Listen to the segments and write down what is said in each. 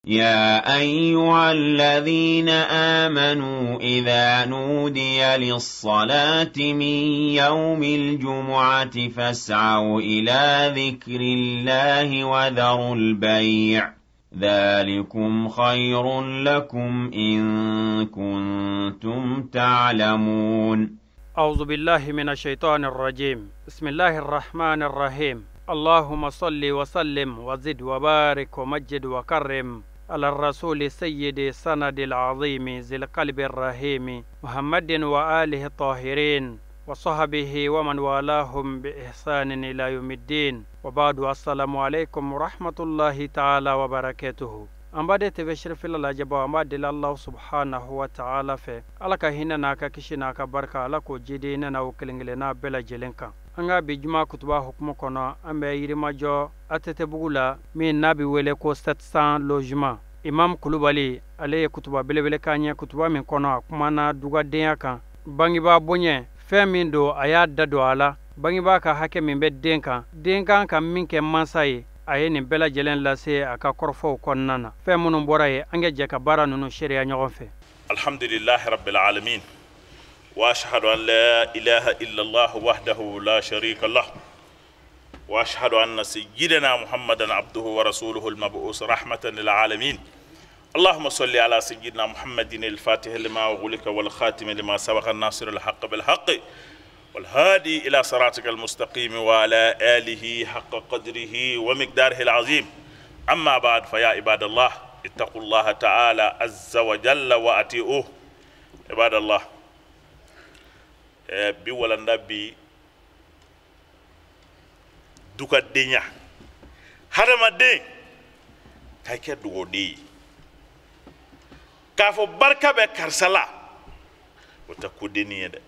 يا أيها الذين آمنوا إذا نودي للصلاة من يوم الجمعة فاسعوا إلى ذكر الله وذروا البيع ذلكم خير لكم إن كنتم تعلمون. أعوذ بالله من الشيطان الرجيم. بسم الله الرحمن الرحيم. اللهم صل وسلم وزد وبارك ومجد وكرم على الرسول سيد سند العظيم ذي القلب الرحيم محمد وآله الطاهرين وصحبه ومن والاهم بإحسان إلى يوم الدين. وبعد، السلام عليكم ورحمة الله تعالى وبركاته. An b'a de tɛfɛ sirifila lajɛbaw, an b'a deli Allah subhanahu wa ta'ala fɛ, Ala ka hinɛ n'a ka kisi n'a ka barika, Ala k'o jidi ne n'aw kelen kelenna bɛɛ lajɛlen kan. An ka bi juma kutuba hukumu kɔnɔ, an bɛ Yirimajɔ ATT bugu la, min n'a bɛ wele ko 700 logement. Imam Kulubali, ale ye kutuba belebele k'an ye, kutuba min kɔnɔ a kumana dugadenya kan, bangebaa bonya fɛn min don, a y'a da don a la, bangebaa ka hakɛ min bɛ den kan, den kan ka min kɛ mansa ye. A ye nin bɛɛ lajɛlen lase a ka kɔrɔfɔw kɔnɔna na. Fɛn minnu bɔra yen, an ka jɛ ka baara ninnu seereya ɲɔgɔn fɛ. الحمد لله رب العالمين، واشهد ان لا اله الا الله وحده لا شريك له، واشهد ان سيدنا محمدا عبده ورسوله المبعوث رحمه للعالمين. اللهم صل على سيدنا محمد الفاتح لما أغلق والخاتم لما سبق الناصر الحق بالحق والهادي إلى صراطك المستقيم وعلى آله حق قدره ومقداره العظيم. أما بعد، فيا عباد الله، اتقوا الله تعالى عز وجل وأطيعوه. عباد الله، bi walanda bi dugadenya, hadamaden ka kɛ dugaden ye, k'a fɔ barika bɛ karisa la, o tɛ kodenni ye dɛ,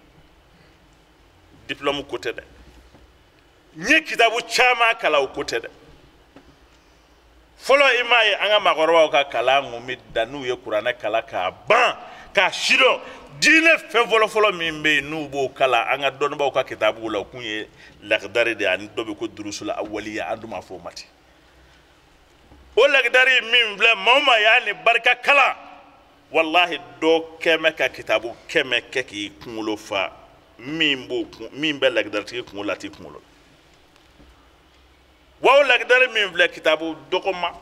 diplôme ko tɛ dɛ, n ye kitabu caman kalan, o ko tɛ dɛ. Fɔlɔ, i m'a ye an ka maakɔrɔbaw ka kalan kun bɛ dan n'u ye kuranɛ kalan k'a ban k'a sidɔn, diinɛ fɛn fɔlɔfɔlɔ min bɛ yen n'u b'o kalan an ka dɔnnibaw ka kitabuw la, o kun ye lakidari de ye, ani dɔ bɛ ko durusula awaliya, an dun b'a fɔ o ma ten. O lakidari min filɛ, maa o maa y'a ni barika kalan, walahi, dɔ kɛmɛ ka kitabu 100 kɛ k'i kunkolo fa, min b'o kun, min bɛ lakidaritigi kunkolo la, a t'i kunkolo la. Wa o lakidari min filɛ, kitabu dɔgɔma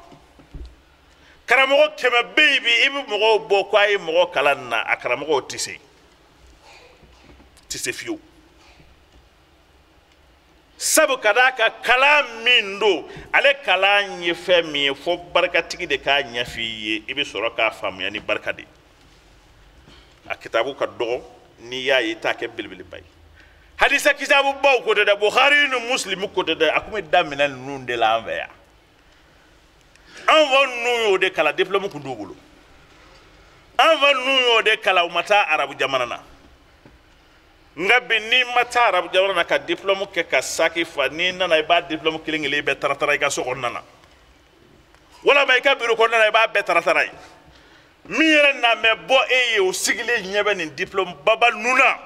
karamɔgɔ 100 bɛ yen bi, i bɛ mɔgɔw bɔ ko a ye mɔgɔ kalan na, a karamɔgɔw tɛ se, tɛ se fiyewu, sabu ka d'a kan kalan min don, ale kalan ye fɛn min ye, fo barikatigi de k'a ɲɛf'i ye, i bɛ sɔrɔ k'a faamuya ni barika de ye. A kitabu ka dɔgɔ, n'i y'a ye i t'a kɛ belebeleba ye. Hadisa kitabu baw ko tɛ dɛ, Bukhari ni Muslim ko tɛ dɛ, a kun bɛ daminɛ ninnu de la an fɛ yan. An fa ninnu y'o de kalan, diplôme kun t'u bolo. An fa ninnu y'o de kalan, u ma taa arabu jamana na. Nka bi, n'i ma taa arabu jamana na ka diplôme kɛ ka saki fa, n'i nana, i b'a diplôme kelen kelen bɛɛ taratara i ka so kɔnɔna na, walima i ka biro kɔnɔna na, i b'a bɛɛ taratara ye. Min yɛrɛ na mɛ bɔ e ye, o sigilen ɲɛ bɛ nin diplôme baba ninnu na.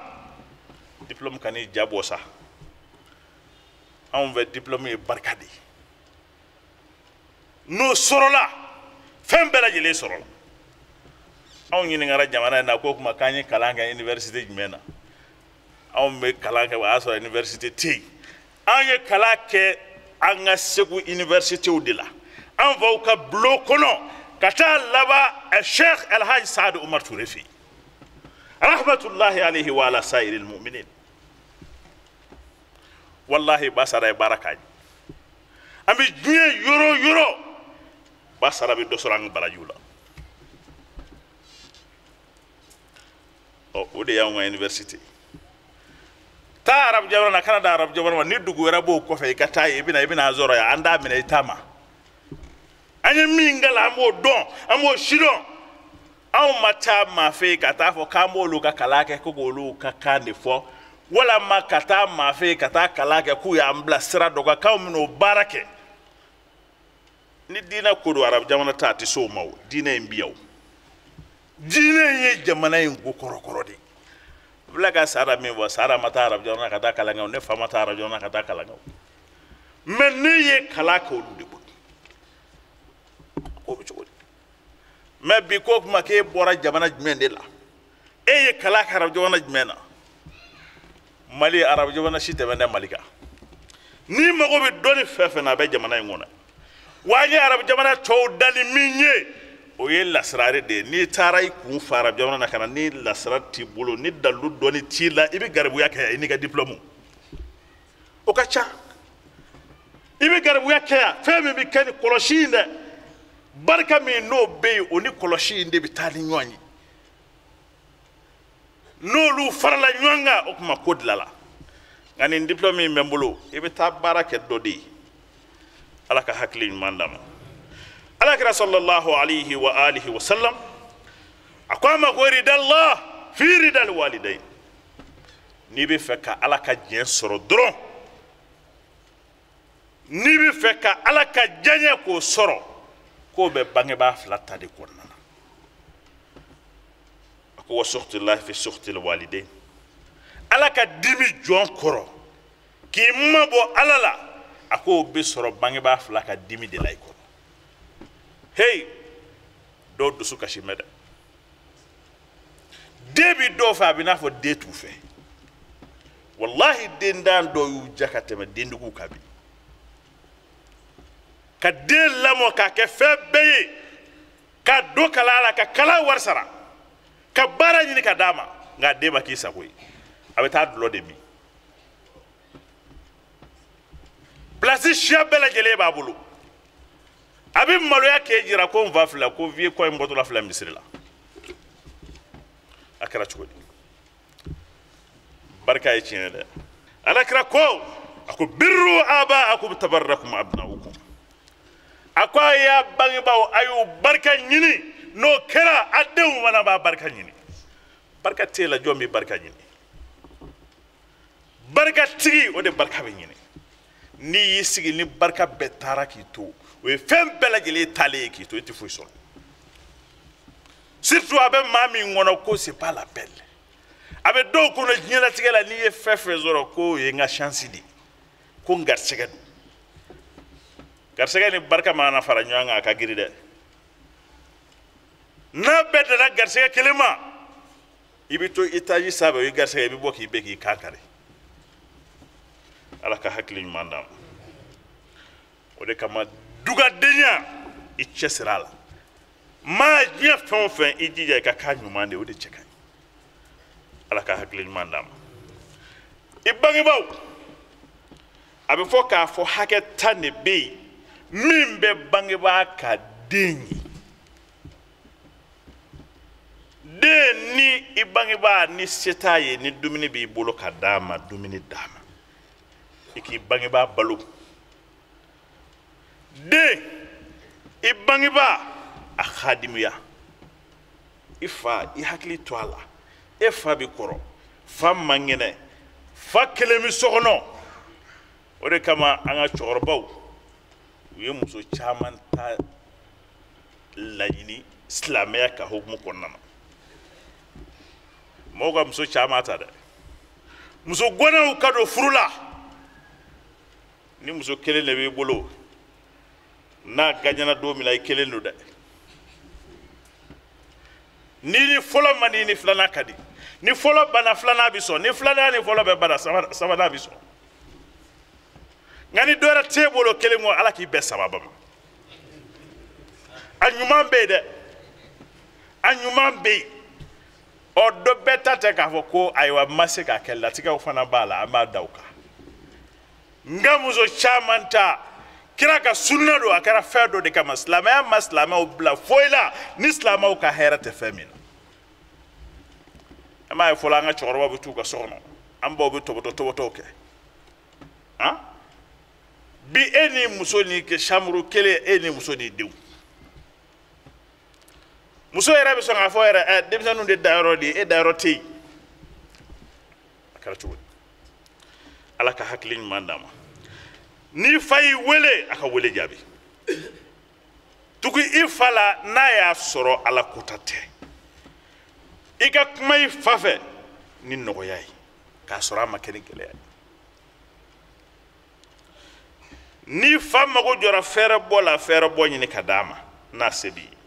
Diplôme ka n'i ja bɔ sa, anw fɛ diplôme ye barika de ye. N'o sɔrɔla, fɛn bɛɛ lajɛlen sɔrɔla. Anw ɲininkara jamana in na k'o tuma k'an ye kalan kɛ université jumɛn na? Anw bɛ kalan kɛ, o y'a sɔrɔ université tɛ yen. An ye kalan kɛ an ka Segu universitéw de la, an faw ka bulon kɔnɔ, ka taa laban Cheikh Alhaji Saadu Umar Ture fɛ yen, rahmatullahi alayhi wa ala sairil mu'minin. Wallahi, basara ye baara k'a ye. An bɛ diɲɛ yɔrɔ o yɔrɔ, basara bɛ dɔ sɔrɔ an ka barajiw la. Ɔ, o de y'anw ka université. Taa arabu jamana na, kana da arabu jamana ma, ni dugu wɛrɛ b'o kɔfɛ, i ka taa yen, i bɛna sɔrɔ yan, an t'a minɛ i ta ma. An ye min kalan, an b'o dɔn, an b'o sidɔn. Anw ma taa maa fɛ yen ka taa fɔ k'an b'olu ka kalan kɛ, ko k'olu ka kan de fɔ, walama ka taa maa fɛ yen ka taa kalan kɛ k'u y'an bila sira dɔ kan k'anw bɛn'o baara kɛ. Ni diinɛ ko don, arabu jamana ta a tɛ s'o ma. O diinɛ in bi yan, o diinɛ in ye jamana in ko kɔrɔkɔrɔ de ye. Bila ka sara min fɔ, sara ma taa arabu jamana ka taa kalan kɛ, ne fa ma taa arabu jamana ka taa kalan kɛ, mɛ ne ye kalan kɛ olu de bolo. Ko bɛ cogo di? Mɛ bi ko kuma k'e bɔra jamana jumɛn de la, e ye kalan kɛ arabu jamana jumɛn na? Mali arabu jamana si tɛmɛn tɛ Mali kan. N'i mago bɛ dɔnni fɛn fɛn na, a bɛ jamana in kɔnɔ. Wa an ye arabu jamana tɔw da ni min ye, o ye lasirare de ye. N'i taara i kun fa arabu jamana na ka na, ni lasira t'i bolo, ni dalilu dɔnni t'i la, i bɛ garibuya kɛ yan i n'i ka diplɔmu. O ka ca. I bɛ garibuya kɛ yan, fɛn min bɛ kɛ ni kɔlɔsi in dɛ, barika min n'o bɛ yen, o ni kɔlɔsi in de bɛ taa ni ɲɔgɔn ye. N'olu farala ɲɔgɔn kan, o tuma ko dilanna. Nka nin diplɔmu in bɛ n bolo, i bɛ taa baara kɛ dɔ de ye. Ala ka hakili ɲuman d'an ma. Ala kira sallallahu alayhi wa alihi wa sallam a ko a ma ko ridallah fi ridal walidain. N'i bɛ fɛ ka Ala ka diɲɛ sɔrɔ dɔrɔn, n'i bɛ fɛ ka Ala ka diɲɛ k'o sɔrɔ, k'o bɛ bangebaa fila ta de kɔnɔna na. A ko wa sukhtillahi fi sukhtil walidain. Ala ka dimi jɔn kɔrɔ k'i mabɔ Ala la, a k'o bɛ sɔrɔ bangebaa fila ka dimi de la i kɔrɔ. Hey, dɔw dusu kasi mɛ dɛ. Den bi dɔw fɛ, a bɛ n'a fɔ den t'u fɛ. Walahi dendan dɔw y'u ja ka tɛmɛ denduguw kan bi. Ka den lamɔ k'a kɛ fɛn bɛɛ ye, k'a don kalan la, ka kalan wari sara, ka baara ɲini ka d'a ma, nka den ma k'i sago ye. A bɛ taa dulɔ de min. Pilasi siya bɛɛ lajɛlen b'a bolo. A bɛ maloya k'e jira ko n fa filɛ, ko vieux kɔ in bɔtɔla filɛ misiri la. A kɛra cogo di? Barika ye tiɲɛ ye dɛ. Ala kira ko, a ko birru abaakum tabarrakum abnaukum. A ko a y'a bangebaaw, a y'u barika ɲini, n'o kɛra a denw fana b'a barika ɲini. Barika t'e la, jɔn bɛ barika ɲini? Barikatigi, o de barika bɛ ɲini. N'i y'i sigi ni barika bɛɛ taara k'i to, o ye fɛn bɛɛ lajɛlen taalen ye k'i to, e tɛ foyi sɔrɔ. Surtout a bɛ maa min kɔnɔ ko c'est pas la peine. A bɛ dɔw kɔnɔ diɲɛlatigɛ la, n'i ye fɛn fɛn sɔrɔ k'o ye n ka chance de ye, ko n garisɛgɛ don. Garisɛgɛ ni barika mana fara ɲɔgɔn kan, a ka girin dɛ. N'a bɛɛ danna garisɛgɛ kelen ma, i bɛ to étage sanfɛ, o ye garisɛgɛ, i bɛ bɔ k'i bɛn k'i kan kari. Ala ka hakili ɲuman d'an ma. O de kama dugadenya, i cɛsiri a la. Maa diɲɛ fɛn o fɛn, i jija i ka k'a ɲuman de ye, o de cɛ ka ɲi. Ala ka hakili ɲuman d'an ma. I bangebaaw, a bɛ fɔ k'a fɔ hakɛ 10 de bɛ yen min bɛ bangebaa ka den ye. Den ni i bangebaa ni se t'a ye, ni dumuni b'i bolo ka d'a ma, dumuni d'a ma. I k'i bangebaa balo. Den, i bangebaa a hadimuya. I fa, i hakili to a la. E fa bi kɔrɔ, fa man kɛnɛ, fa kelen bɛ so kɔnɔ. O de kama an ka cɛkɔrɔbaw, u ye muso caman ta laɲini silamɛya ka hukumu kɔnɔna na. Mɔgɔw ka muso caman ta dɛ. Muso gɔnɛw ka don furu la. Ni muso kelen de b'i bolo, n'a gaɲana don min na, i kelen don dɛ. Ni ni fɔlɔ man di, ni filanan ka di. Ni fɔlɔ banna, filanan bɛ sɔn. Ni filanan ni fɔlɔ bɛɛ banna, sabanan bɛ sɔn. Nka ni dɔ wɛrɛ t'e bolo kelen kɔ, Ala k'i bɛn sababa ma. A ɲuman bɛ yen dɛ, a ɲuman bɛ yen. Ɔ, dɔ bɛɛ ta tɛ k'a fɔ ko ayiwa n ma se k'a kɛ, latigɛw fana b'a la, an b'a da o kan. Nka muso caman ta, kira ka sunna don, a kɛra fɛn dɔ de kama. Silamɛya ma silamɛw bila foyi la ni silamɛw ka hɛrɛ tɛ fɛn min na. An b'a ye fɔlɔ, an ka cɛkɔrɔbaw bɛ t'u ka so kɔnɔ, an baw bɛ tɔbɔtɔ tɔbɔtɔw kɛ. Han? Bi e ni muso ni kɛ chambre kelen, e ni muso ni denw. Muso yɛrɛ bɛ sɔn k'a fɔ yɛrɛ, denmisɛnninw de dayɔrɔ de ye, e dayɔrɔ tɛ yen. A kɛra cogo di? Ala ka hakili ɲuman d'an ma. N'i fa y'i wele, a ka wele jaabi. Tugu i fa la n'a y'a sɔrɔ Ala kota tɛ. I ka kuma i fa fɛ ni nɔgɔya ye, k'a sɔrɔ a ma kɛ ni gɛlɛya ye. N'i fa mago jɔra fɛɛrɛbɔ la, fɛɛrɛbɔ ɲini ka d'a ma n'a se b'i ye.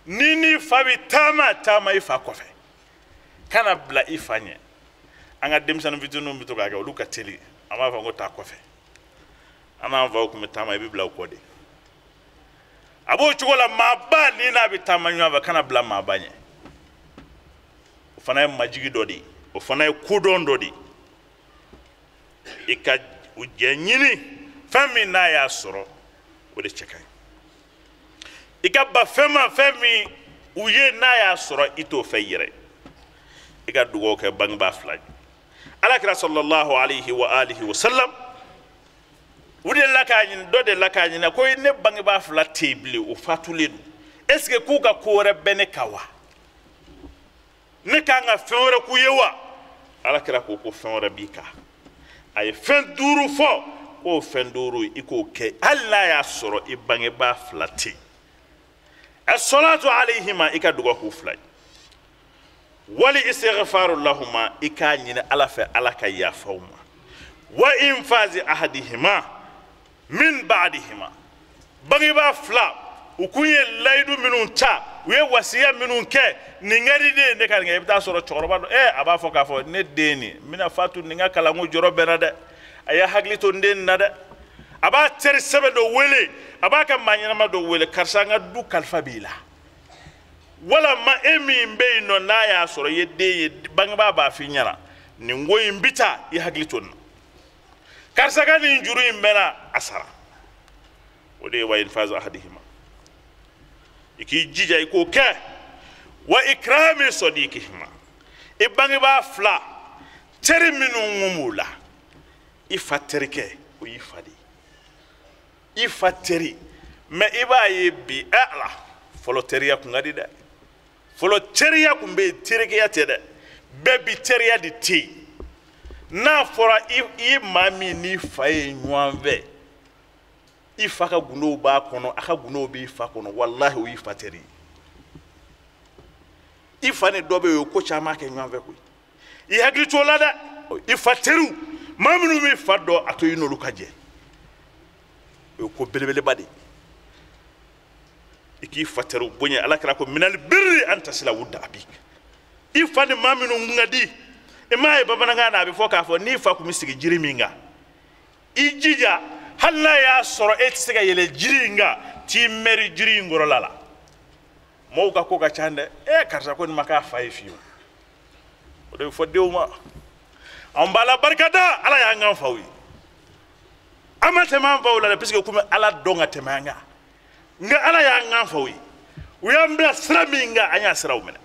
Ni n'i fa bɛ taama, taama i fa kɔfɛ, kana bila i fa ɲɛ. An ka denmisɛnnin fitininw bɛ to k'a kɛ, olu ka teli, an b'a fɔ ko taa kɔfɛ. An n'an faw tun bɛ taama, i bɛ bila u kɔ de. A b'o cogo la, maaba ni n'a bɛ taama ɲɔgɔn fɛ, kana bila maaba ɲɛ. O fana ye majigi dɔ de ye, o fana ye kodɔn dɔ de ye. I ka u jɛ ɲini fɛn min n'a y'a sɔrɔ, o de cɛ ka ɲi. I ka ba fɛn ma, fɛn min u ye n'a y'a sɔrɔ i t'o fɛ i yɛrɛ. I ka dugawu kɛ bangebaa fila ye. Alakira sallallahu alayhi wa alihi wa sallam, u delila k'a ɲini, dɔ delila k'a ɲini ko ne bangebaa fila tɛ yen bilen, o fatulen don, est ce que k'u ka ko wɛrɛ bɛ ne kan wa? Ne kan ka fɛn wɛrɛ k'u ye wa? Alakira ko ko fɛn wɛrɛ b'i kan. A ye fɛn duuru fɔ, k'o fɛn duuru i k'o kɛ hali n'a y'a sɔrɔ i bangebaa fila tɛ yen. As-salatu alayhima, i ka dugawu k'u fila ye. Wali istighfaru lahuma, i k'a ɲini Ala fɛ Ala ka yafa u ma. Wa infazi ahadihima min ba'dihima, bangebaa fila u kun ye layidu minnu ta, u ye wasiya minnu kɛ, nin ka di den ne ka nin kɛ. I bɛ taa sɔrɔ cɛkɔrɔba dɔ, a b'a fɔ k'a fɔ ne den nin n bɛna fatu, nin ka kalanko jɔrɔ bɛ n na dɛ, a y'a hakili to n den na dɛ. A b'a teri sɛbɛ dɔ wele, a b'a ka maa ɲɛnama dɔ wele, karisa n ka du kalifa b'i la. Walama e min bɛ yen nɔ n'a y'a sɔrɔ i ye den ye, bangebaa b'a f'i ɲɛna nin ko in bi taa, i hakili to nin na, karisa ka nin juru in bɛ na a sara. O de ye wa infazu ahadihima, i k'i jija i k'o kɛ. Wa ikrami sadiqihima, i bangebaa fila teri minnu b'u la, i fa terikɛ o y'i fa de ye, i fa teri. Mɛ i b'a ye bi, ala fɔlɔ teriya kun ka di dɛ, fɔlɔ teriya kun bɛ yen, terikeya tɛ dɛ, bɛɛ bi teriya de tɛ yen. N'a fɔra i ye maa min n'i fa ye ɲɔgɔn fɛ, i fa ka gundow b'a kɔnɔ, a ka gundow b'i fa kɔnɔ, walahi o y'i fa teri ye. I fa ni dɔ bɛ yen, o ye ko caman kɛ ɲɔgɔn fɛ koyi, i hakili t'o la dɛ. I fa teriw, maa minnu b'i fa dɔn, a to i n'olu ka jɛ, o ye ko belebeleba de ye. I k'i fa teriw bonya. Ala kira ko minal birri an tasila wudda abik, i fa ni maa minnu kun ka di. I m'a ye bamanankan na a bɛ fɔ k'a fɔ n'i fa kun bɛ sigi jiri min kan, i jija hali n'a y'a sɔrɔ e tɛ se ka yɛlɛ jiri in kan, t'i mɛri jiri in kɔrɔla la. Mɔgɔw ka ko ka ca dɛ, karisa ko nin ma k'a fa ye fiyewu. O de bɛ fɔ denw ma. An b'a la barika da, Ala y'an k'an faw ye. An ma tɛmɛ an faw la dɛ, puisque komi Ala dɔn ka tɛmɛ an kan. Nka Ala y'an k'an faw ye, u y'an bila sira min kan, an y'a siraw minɛ.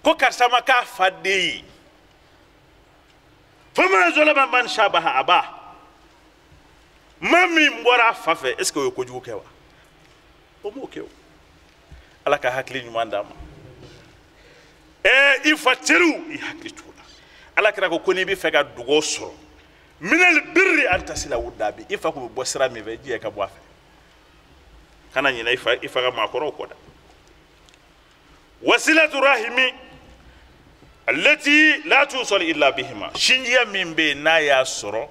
Ko karisa ma k'a fa den ye. Fama zalama man shabaha aba, maa min bɔra a fa fɛ, est ce que o ye kojugu kɛ wa? O m'o kɛ o. Ala ka hakili ɲuman d'an ma. I fa teriw, i hakili t'o la. Ala kira ko ko n'i bɛ fɛ ka dugawu sɔrɔ, minal birri an tasila wudda bi, i fa kun bɛ bɔ sira min fɛ, i jija i ka bɔ a fɛ. Kana ɲinɛ i fa ka maakɔrɔw kɔ dɛ. Wasilatu rahimi allati la tusal illa bihima, sinjiya min bɛ yen n'a y'a sɔrɔ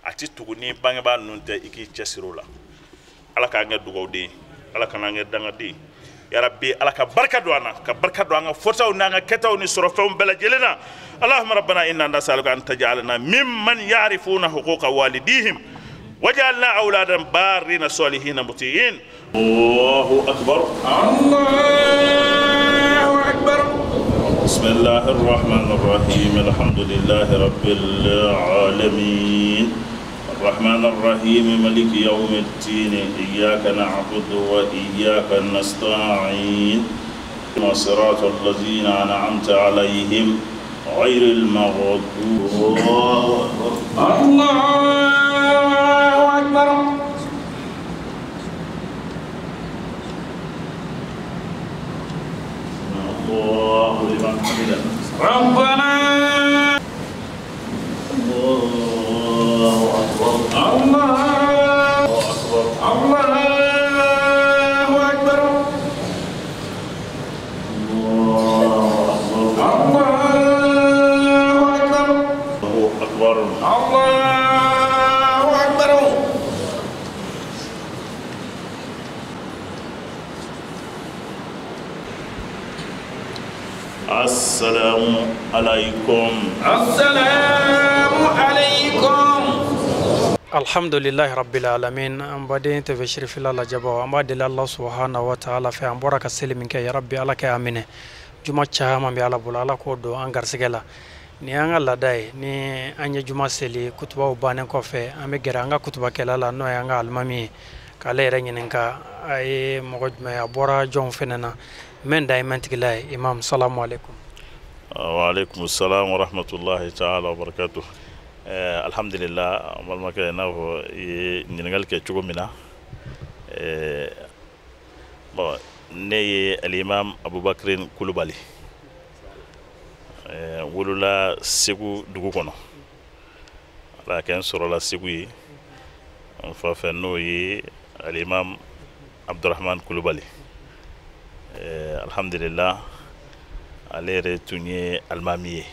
a ti tugu ni bangebaa ninnu tɛ, i k'i cɛsiri o la. Ala k'an kɛ dugawuden ye, Ala kan'an kɛ dangaden ye. Ya Rabbi, Ala ka barika don an na, ka barika don an ka fɔtaw n'an ka kɛtaw ni sɔrɔfɛnw bɛɛ lajɛlen na. Allahumma rabbana inna nas'aluka an taj'alna mimman ya'rifuna huquqa walidihim waj'alna awladan barrina salihina muti'in. Allahu akbar. Allahu akbar. Bismillahir rahmanir rahim. Alhamdulillahi rabbil alamin. الرحمن الرحيم مالك يوم الدين إياك نعبد وإياك نستعين صراط الذين أنعمت عليهم غير المغضوب. الله أكبر. الله لمن حمده. ربنا الله أكبر. الله أكبر. الله أكبر. الله أكبر. الله أكبر. الله أكبر. Assalamu alaikum. Assalamu alaikum. Alhamdulillahi rabbil alamin. An baden TV Cherifila lajɛbaw, an b'a deli Allah subhanahu wa ta'ala fɛ, an bɔra ka seli min kɛ, ya rabbi Ala k'a minɛ. Juma caman bɛ Ala bolo, Ala k'o don an garisɛgɛ la. Nin y'an ka laada ye, ni an ye juma seli kutubaw bannen kɔfɛ, an bɛ gɛrɛ an ka kutubakɛla la, n'o y'an ka alimami ye, k'ale yɛrɛ ɲininka a ye mɔgɔ jumɛn ye, a bɔra jɔnw fɛnɛ na. Mɛn da ye mɛntigila ye. Imam, salamu alaikum. Wa alaikum salam wa rahmatullahi ta'ala wa barakatuh. Alhamdulillah, an balimakɛ, i n'a fɔ i ye ɲininkali kɛ cogo min na, bon, ne ye alimam Abubakrin Kulubali, wolola Segu dugu kɔnɔ. Ala kɛ n sɔrɔla Segu ye, n fa fɛ n'o ye alimam Abdurahman Kulubali. Alhamdulillah, ale yɛrɛ tun ye alimami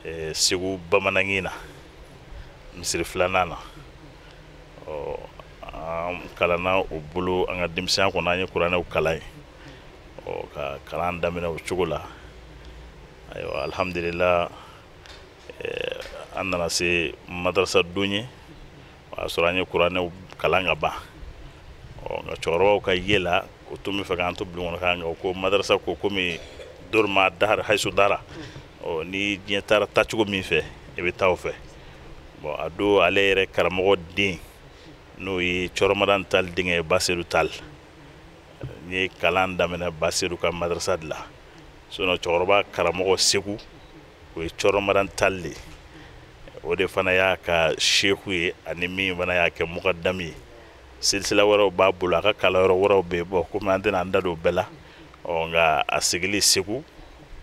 ye Segu bamanankin na, misiri filanan na. Ɔ, an kalanna o bolo an ka denmisɛnya kɔnɔ, an ye kuranɛw kalan yen. Ɔ, ka kalan daminɛ o cogo la. Ayiwa, alhamdulillah, an nana se madarasa don ye, o y'a sɔrɔ an ye kuranɛw kalan ka ban. Ɔ, nka cɛkɔrɔbaw ka ye la, o tun bɛ fɛ k'an to bulon kɔnɔ k'an nka ko madarasa ko komi dorma dahara hayisu dara. Ɔ, ni diɲɛ taara taacogo min fɛ, i bɛ taa o fɛ. Bon, a don ale yɛrɛ karamɔgɔ den, n'o ye Cɔrɔmadan Tal denkɛ ye, Basedu Tal, n ye kalan daminɛ Basedu ka madarasa de la. Sinon cɛkɔrɔba karamɔgɔ Segu, o ye Cɔrɔmadan Tal de ye. O de fana y'a ka seku ye, ani min fana y'a kɛ mukadami ye. Silsila wɛrɛw b'a bolo, a ka kalanyɔrɔ wɛrɛw bɛ yen. Bon, komi an tɛna an da don o bɛɛ la. Ɔ, nka a sigili Segu,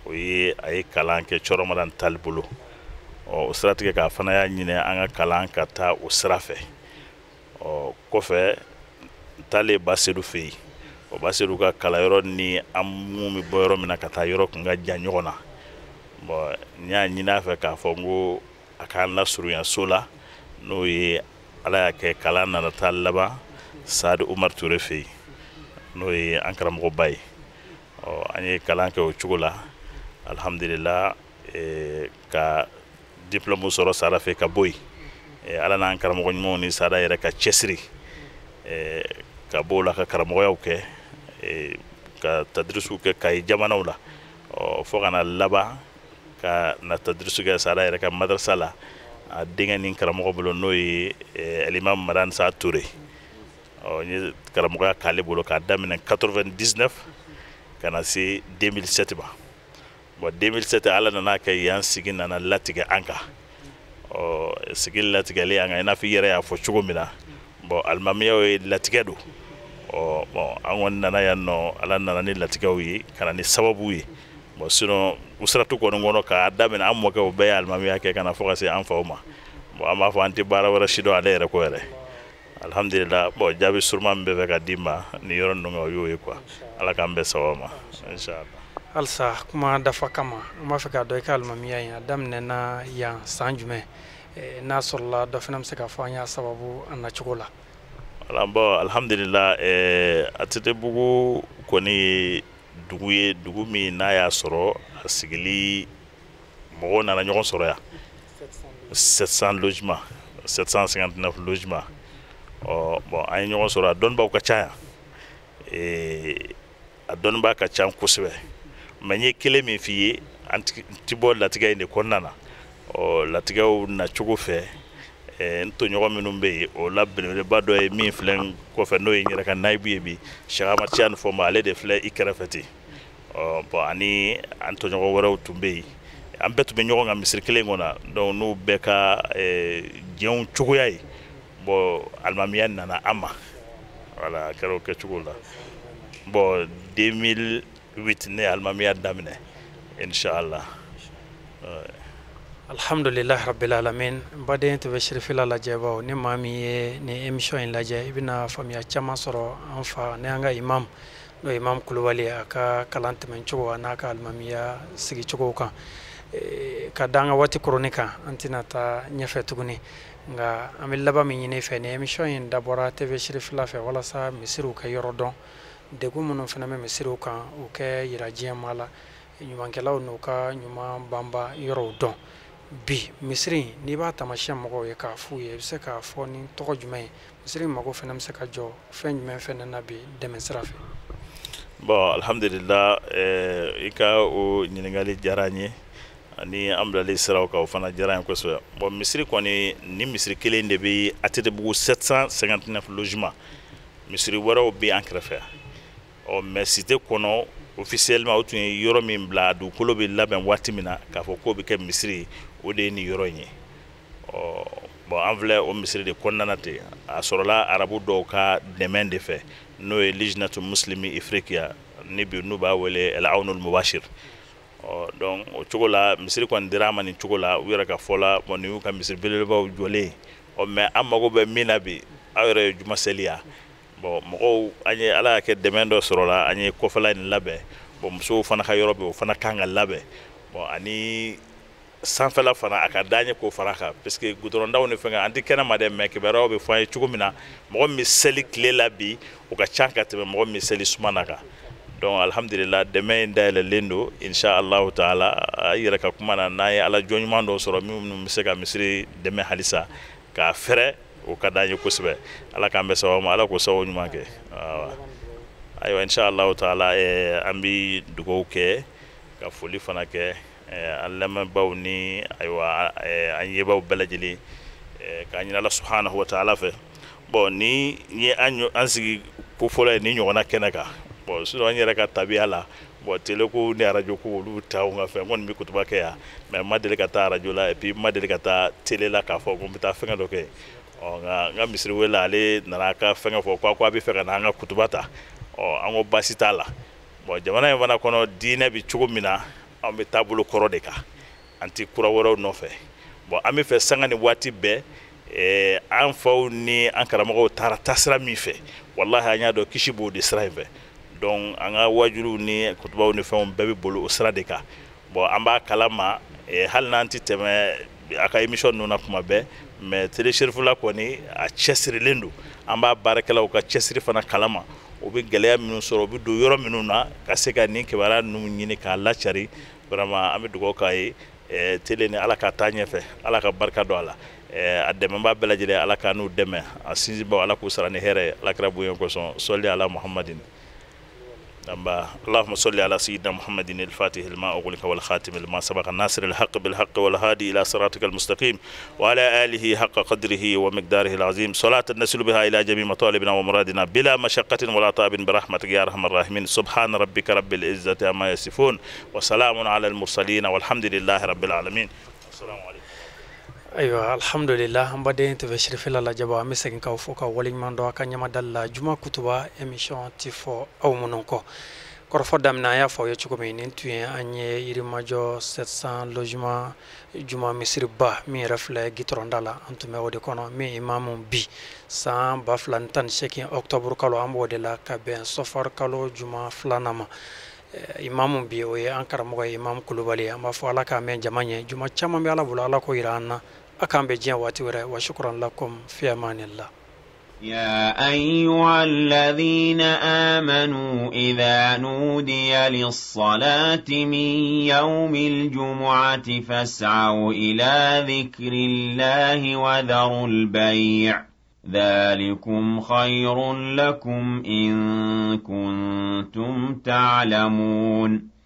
o ye a ye kalan kɛ Cɔrɔmadan Tal bolo. Ɔ, o siratigɛ k'a fana y'a ɲini an ka kalan ka taa o sira fɛ. Ɔ, kɔfɛ n taalen Basedu fɛ yen, o Basedu ka kalanyɔrɔ ni an mun bɛ bɔ yɔrɔ min na ka taa yɔrɔ kun ka jan ɲɔgɔn na. Bon, n y'a ɲini a fɛ k'a fɔ n ko a k'an lasurunya so la, n'o ye Ala y'a kɛ kalan nana taa laban Sadi Umar Ture fɛ yen, n'o ye an karamɔgɔba ye. Ɔ, an ye kalan kɛ o cogo la, alhamdulillah, ka diplôme sɔrɔ Sada fɛ ka bɔ yen. Ala n'an karamɔgɔ ɲumanw ni Sada yɛrɛ ka cɛsiri, ka bɔ o la ka karamɔgɔyaw kɛ, ka tadrisiw kɛ Kayi jamanaw la. Ɔ, fo ka na laban ka na tadrisiw kɛ Sada yɛrɛ ka madarasa la, a denkɛ ni karamɔgɔ bolo, n'o ye alimam Madan Sa Ture. Ɔ, n ye karamɔgɔya k'ale bolo k'a daminɛ 99 ka na se 2007 ma. Bon, 2007, Ala nana kɛ yan sigi nana latigɛ an kan. Ɔ, sigi latigɛlen an kan, i n'a fɔ i yɛrɛ y'a fɔ cogo min na. Bon, alimamiyaw ye latigɛ don. Ɔ, bon, an kɔni nana yan nɔ, Ala nana ni latigɛw ye, ka na ni sababu ye. Bon, sinon usratu kɔni kɔnɔ, k'a daminɛ an mɔkɛw bɛɛ ye alimamiya kɛ ka na fo ka se an faw ma. Bon, an b'a fɔ an tɛ baara wɛrɛ si dɔn ale yɛrɛ kɔ yɛrɛ. Alhamdulillah. Bon, jaabi suruma min bɛ fɛ ka d'i ma nin yɔrɔ ninnu kan, o y'o ye quoi. Ala k'an bɛn sababa ma, inshallah. Halisa kuma dafa kama, an b'a fɛ k'a dɔn i ka alimamiya in a daminɛna yan san jumɛn, n'a sɔrɔla dɔ fana bɛ se k'a fɔ an y'a sababu a nacogo la. Voilà, bon, alhamdulillah, ATT-bugu kɔni ye dugu ye, dugu min n'a y'a sɔrɔ a sigili mɔgɔw nana ɲɔgɔn sɔrɔ yan. 700 logements, 759 logements. Ɔ, bon, an ye ɲɔgɔn sɔrɔ, a dɔnnibaw ka ca yan. A dɔnnibaa ka ca kosɛbɛ. Mais n ye kelen min f'i ye, an ti bɔ latigɛ in de kɔnɔna na. Ɔ, latigɛw nacogo fɛ, n tɔɲɔgɔn minnu bɛ yen, o la belebeleba dɔ ye min filɛ n kɔfɛ, n'o ye n yɛrɛ ka nayibu ye bi, Cheikh Ahmad Tidiane Fɔnba, ale de filɛ i kɛrɛfɛ ten. Ɔ, bon, ani an tɔɲɔgɔn wɛrɛw tun bɛ yen, an bɛɛ tun bɛ ɲɔgɔn kan misiri kelen kɔnɔ. Donc n'u bɛɛ ka diɲɛw cogoya ye, bon, alimamiya nana an ma. Voilà, a kɛra o kɛcogo la. Bon, 2008 ne ye alimamiya daminɛ, inshallah. Alhamdulillah rabbil alamin. Baden TV Cherifila lajɛbaw, ni maa min ye ni émission in lajɛ, i bɛna faamuya caman sɔrɔ an fa ni an ka imam, n'o ye imam Kulubali, a ka kalan tɛmɛcogo a n'a ka alimamiya sigicogo kan. Ka da an ka waati koroni kan, an tɛna taa ɲɛfɛ tuguni, nka an bɛ laban min ɲini fɛ, ni émission in dabɔra TV Cherifila fɛ walasa misiriw ka yɔrɔ dɔn, degun minnu fana bɛ misiriw kan, u kɛ yira diɲɛ maa la. Ɲumankɛlaw n'u ka ɲuman banba yɔrɔw dɔn. Bi misiri, n'i b'a taamasiyɛn mɔgɔw ye k'a f'u ye, i bɛ se k'a fɔ ni tɔgɔ jumɛn ye? Misiri mago fana bɛ se ka jɔ fɛn jumɛn fɛnɛ na bi dɛmɛ sira fɛ? Bon, alhamdulillah, i ka o ɲininkali diyara n ye, ani an bilali siraw kan, o fana diyara n ye kosɛbɛ. Bon, misiri kɔni, ni misiri kelen de bɛ ATT-bugu 759 logement. Misiri wɛrɛw bɛ an kɛrɛfɛ. Ɔ, mais cité kɔnɔ, officiellement, o tun ye yɔrɔ min bila, dugukolo bɛ labɛn waati min na k'a fɔ k'o bɛ kɛ misiri ye, o de ye nin yɔrɔ in ye. Ɔ bon, an filɛ o misiri de kɔnɔna na ten. A sɔrɔla arabu dɔw ka dɛmɛ de fɛ, n'o ye Lijnatu Muslimi Ifriqiya, ni bi n'u b'a wele El Awnul Mubashir. Ɔ donc, o cogo la, misiri kɔni dira an ma nin cogo la, u yɛrɛ ka fɔ la. Bon, nin y'u ka misiri belebelebaw jɔlen ye. Ɔ, mais an mago bɛ min na bi, aw yɛrɛ ye juma seli yan. Bon, mɔgɔw, an ye, Ala y'a kɛ, dɛmɛ dɔ sɔrɔ la, an ye kɔfɛla in labɛn. Bon, musow fana ka yɔrɔ bɛ, o fana kan ka labɛn. Bon, ani sanfɛla fana, a ka d'an ye k'o fara kan, parce que goudron daw ni fɛn, an tɛ kɛnɛ ma dɛ, mais kibaruyaw bɛ fɔ an ye cogo min na, mɔgɔ min bɛ seli tile la bi, o ka ca ka tɛmɛ mɔgɔ min bɛ seli suma na kan. Donc alhamdulillah, dɛmɛ in dayɛlɛlen don, insha Allahu taala. A yɛrɛ ka kuma na, n'an ye Ala jɔn ɲuman dɔ sɔrɔ minnu bɛ se ka misiri dɛmɛ halisa k'a fɛrɛ, o ka d'an ye kosɛbɛ. Ala k'an bɛ sababu ma, Ala k'o sababu ɲuman kɛ. Ayiwa, insha Allahu taala, an bɛ dugawu kɛ ka foli fana kɛ an lamɛnbaaw ni, ayiwa, an yebaw bɛɛ lajɛlen, k'a ɲini Ala subhanahu wa taala fɛ. Bon, ni ye an sigi ko fɔlɔ ye ni ɲɔgɔnna kɛnɛ kan. Bon, sinon an yɛrɛ ka tabiya la, bon, télé ko ni arajo ko, olu t'anw ka fɛn. N kɔni bɛ kutuba kɛ yan, mais n ma deli ka taa arajo la, et puis n ma deli ka taa télé la k'a fɔ ko n bɛ taa fɛngɛ dɔ kɛ. Ɔ, nka n ka misiri wele, ale nana a ka fɛngɛ fɔ ko a bɛ fɛ ka na an ka kutuba ta. Ɔ, an ko baasi t'a la. Bon, jamana in fana kɔnɔ, diinɛ bɛ cogo min na, an bɛ taabolo kɔrɔ de kan, an tɛ kura wɛrɛw nɔfɛ. Bon, an bɛ fɛ sanga ni waati bɛɛ, an faw ni an karamɔgɔw taara taasira min fɛ, walahi, an y'a dɔn kisi b'o de sira in fɛ. Donc an ka wajuliw ni kutubaw ni fɛnw bɛɛ bɛ boli o sira de kan. Bon, an b'a kalama, hali n'an tɛ tɛmɛ a ka émission ninnu na kuma bɛɛ, mais télé Cherifula kɔni, a cɛsirilen don. An b'a baarakɛlaw ka cɛsiri fana kalama, u bɛ gɛlɛya minnu sɔrɔ, u bɛ don yɔrɔ minnu na ka se ka nin kibaruya ninnu ɲini k'a lacari. Vraiment, an bɛ dugawu k'a ye, télé ni, Ala ka taa ɲɛfɛ, Ala ka barika don a la. A dɛmɛbaa bɛɛ lajɛlen, Ala ka n'u dɛmɛ, a sinsinbaw, Ala k'u sara ni hɛrɛ ye, Ala kɛra bonya kosɔn. Sɔli ala Muhammadin. اللهم صل على سيدنا محمد الفاتح لما أغلق والخاتم لما سبق، الناصر الحق بالحق، والهادي إلى صراطك المستقيم، وعلى آله حق قدره ومقداره العظيم. صلاة نصل بها إلى جميع مطالبنا ومرادنا بلا مشقة ولا تعب، برحمتك يا أرحم الراحمين. سبحان ربك رب العزة عما يصفون، وسلام على المرسلين، والحمد لله رب العالمين. السلام عليكم. Ayiwa, alhamdulillah, an baden TV Cherifila lajɛbɔ, an bɛ segin k'aw fo ka waleɲuman dɔn a ka ɲamadali la. Juma kutuba émission ti fɔ aw minnu kɔ kɔrɔfɔ daminɛ, an y'a fɔ aw ye cogo min, nin tun ye an ye Yirimajɔ 700 logement juma misiriba min yɛrɛ filɛ gitɔrɔnda la, an tun bɛ o de kɔnɔ, min imamu bi san 2018 octobre kalo, an b'o de la ka bɛn sɔfar kalo juma filanan ma. Imamu bi, o ye an karamɔgɔ ye, Imamu Kulubali. An b'a fɔ Ala k'a mɛn jama ɲɛ, juma caman bɛ Ala bolo, Ala k'o yira an na. A k'an bɛ diɲɛ waati wɛrɛ. Wa shukran lakum, fi amanillah. يا أيها الذين آمنوا إذا نودي للصلاة من يوم الجمعة فاسعوا إلى ذكر الله وذروا البيع، ذلكم خير لكم إن كنتم تعلمون.